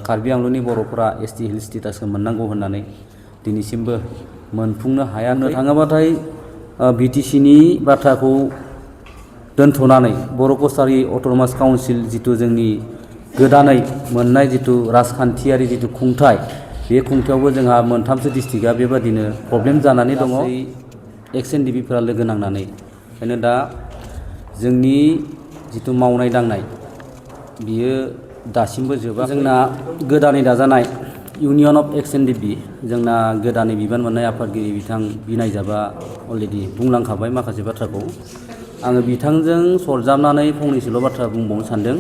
कार्बि आंलंनि बर'फोरा ST hill स्टेटासखौ मोननांगौ होननानै दिनैसिमबो मोनफुंनो हायाखै। थाङोबाथाय बिटिसिनि बाथ्राखौ दोनथ'नानै बर' कसारि अट'नमास काउन्सिल जिथु जोंनि गोदानै मोननाय जिथु राजखान्थियारि जिथु खुंथाय, बे खुंथायावबो जोंहा मोनथामसो डिस्ट्रिक्टआ बेबादिनो प्रब्लेम जानानै दङ। एक्स एनडिपिफोरा लोगो नांनानै ओंखायनो दा जोंनि जिथु मावनाय दांनाय बियो दासिमबो जोबा। जोंना गोदानै दाजानाय इउनियन अफ एक्स एनडिपि, जोंना गोदानै बिबान मोननाय आफादगिरि बिथां बिनायजाबा अलरेडि बुंलांखाबाय माखासे बाथ्राखौ। आङो बिथांजों सरजाबनानै फंनैसोल' बाथ्रा बुंबावनो सानदों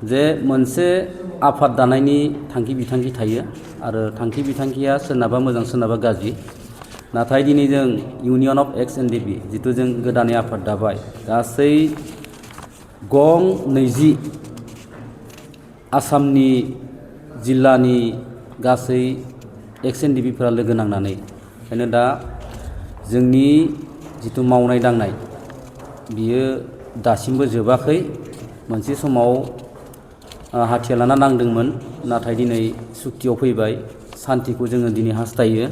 जे मोनसे आफाद दानायनि थांखि बिथांखि थायो आरो थांखि बिथांखिया सोरनाबा मोजां सोरनाबा गाज्रि। नाथाय दिनै जों इउनियन अफ एक्स एनडिपि जिथु जों गोदानै आफाद दाबाय, गासै गं 20 आसामनि जिल्लानि गासै एक्स एनडिपिफोरा लोगो नांनानै ओंखायनो दा जोंनि जिथु मावनाय दांनाय बियो दासिमबो जोबाखै। मोनसे समाव हाथियार लाना नांदोंमोन, नाथाय दिनै सुक्तियाव फैबाय। सान्तिखौ जोङो दिनै हास्थायो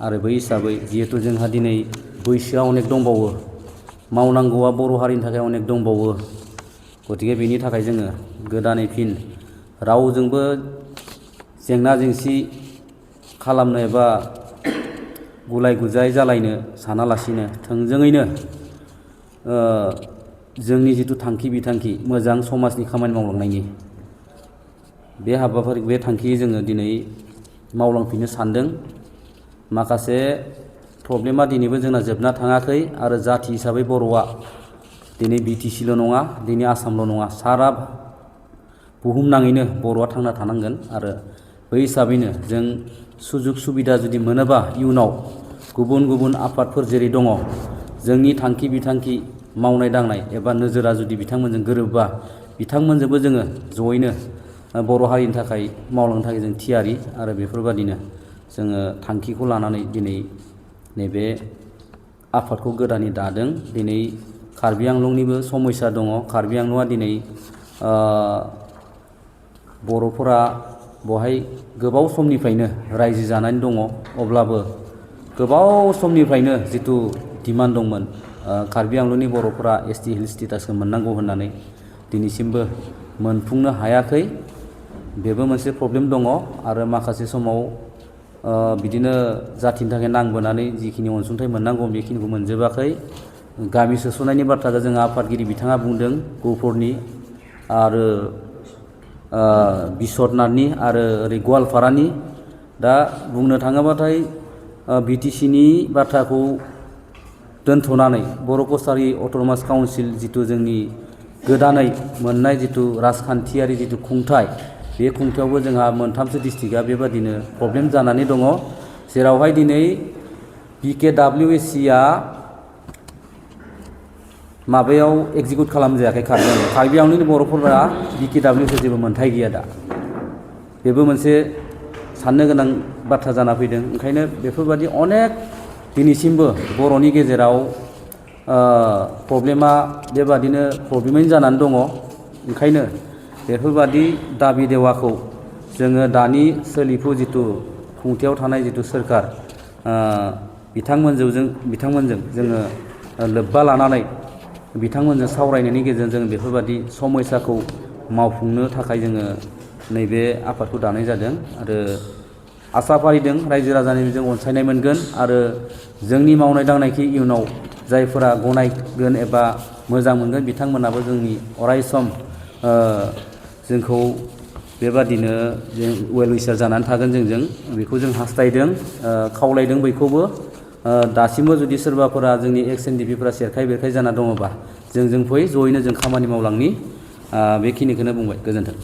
आरो बै हिसाबै जिहेतु जोंहा दिनै बैसोआ अनेक दंबावो, मावनांगौआ बर' हारिनि थाखाय अनेक दंबावो, गतिके बेनि थाखाय जोङो गोदानै फिन रावजोंबो जेंना जेंसि खालामनो एबा गुलाय गुजाय जालायनो सानालासिनो थोंजोङैनो जोंनि जिथु थांखि बिथांखि मोजां समाजनि खामानि मावलांनायनि बे हाबाफारि बे थांखियै जोङो दिनै मावलांफिननो सानदों। माखासे प्रब्लेमा दिनैबो जोंना जोबना थाङाखै आरो जाथि हिसाबै बर'आ दिनै बिटिसिल' नङा, दिनै आसामल' नङा, सारा बुहुमनाङैनो बर'आ थांना थानांगोन। आरो बै हिसाबैनो जों सुजुग सुबिदा जुदि मोनोबा इयुनाव गुबुन गुबुन आफादफोर जेरै दङ, जोंनि थांखि बिथांखि मावनाय दांनाय एबा नोजोरा जुदि बिथांमोनजों गोरोबबा बिथांमोनजोंबो जोङो जयैनो बर' हारिनि थाखाय मावलांनो थाखाय जों थियारि। आरो बेफोरबादिनो जोङो थांखिखौ लानानै दिनै नैबे आफादखौ गोदानै दादों। दिनै कार्बि आंलंनिबो समयसा दङ। कार्बि आंलंआ दिनै बर'फोरा बहाय गोबाव समनिफ्रायनो रायजो जानानै दङ, अब्लाबो गोबाव समनिफ्रायनो जिथु डिमान्ड दंमोन कार्बि आंलंनि बर'फोरा एसटि हिल स्टेटासखौ मोननांगौ होननानै दिनैसिमबो मोनफुंनो हायाखै। बेबो मोनसे प्रब्लेम दङ। आरो माखासे समाव बिदिनो जाथिनि थाखाय नांबोनानै जिखिनि अनसुंथाइ मोननांगौ बेखिनिखौ मोनजोबाखै। गामि सोसननायनि बाथ्राखौ जोंहा आफादगिरि बिथाङा बुंदों, गहपुरनि आरो बिस्वनाथनि आरो ओरै गवालपारानि। दा बुंनो थाङोबाथाय बिटिसिनि बाथ्राखौ दोनथ'नानै बर' कसारि अट'नमास काउन्सिल जिथु जोंनि गोदानै मोननाय जिथु राजखान्थियारि जिथु खुंथाय, बे खुंथायावबो जोंहा मोनथामसो डिस्ट्रिक्टआ बेबादिनो प्रब्लेम जानानै दङ। जेरावहाय दिनै बिकेडब्लिउएसिआ माबायाव एग्जिकिउट खालामजायाखै। कार्बि आंलंनि बर'फोरा बिकेडब्लिउएसि जेबो मोनथाय गैया दा। बेबो मोनसे साननो गोनां बाथ्रा जाना फैदों। ओंखायनो बेफोरबादि अनेक दिनैसिमबो बर'नि गेजेराव प्रब्लेमा बेबादिनो प्रब्लेमैनो जानानै दङ। ओंखायनो बेफोरबादि दाबि देवाखौ जोङो दानि सोलिफु जिथु खुंथायाव थानाय जिथु सोरखार, बिथांमोनजों जोङो लोब्बा लानानै बिथांमोनजों सावरायनायनि गेजेरजों बेफोरबादि समयसाखौ मावफुंनो थाखाय जोङो नैबे आफादखौ दानाय जादों। आरो आसा फारिदों रायजो राजानि जों अनसायनाय मोनगोन आरो जोंनि मावनाय दांनायखौ इयुनाव जायफोरा गनायगोन एबा मोजां मोनगोन बिथांमोनाबो जोंनि अरायसम जोंखौ बेबादिनो जों वेल उइसार जानानै थागोन जोंजों, बेखौ जों हास्थायदों, खावलायदों बयखौबो। दासिमबो जुदि सोरबाफोरा जोंनि एक्स एनडिपिफोरा सेरखाय बेरखाय जाना दङबा जोंजों फै, जयैनो जों खामानि मावलांनि। बेखिनिखौनो बुंबाय। गोजोन्थों।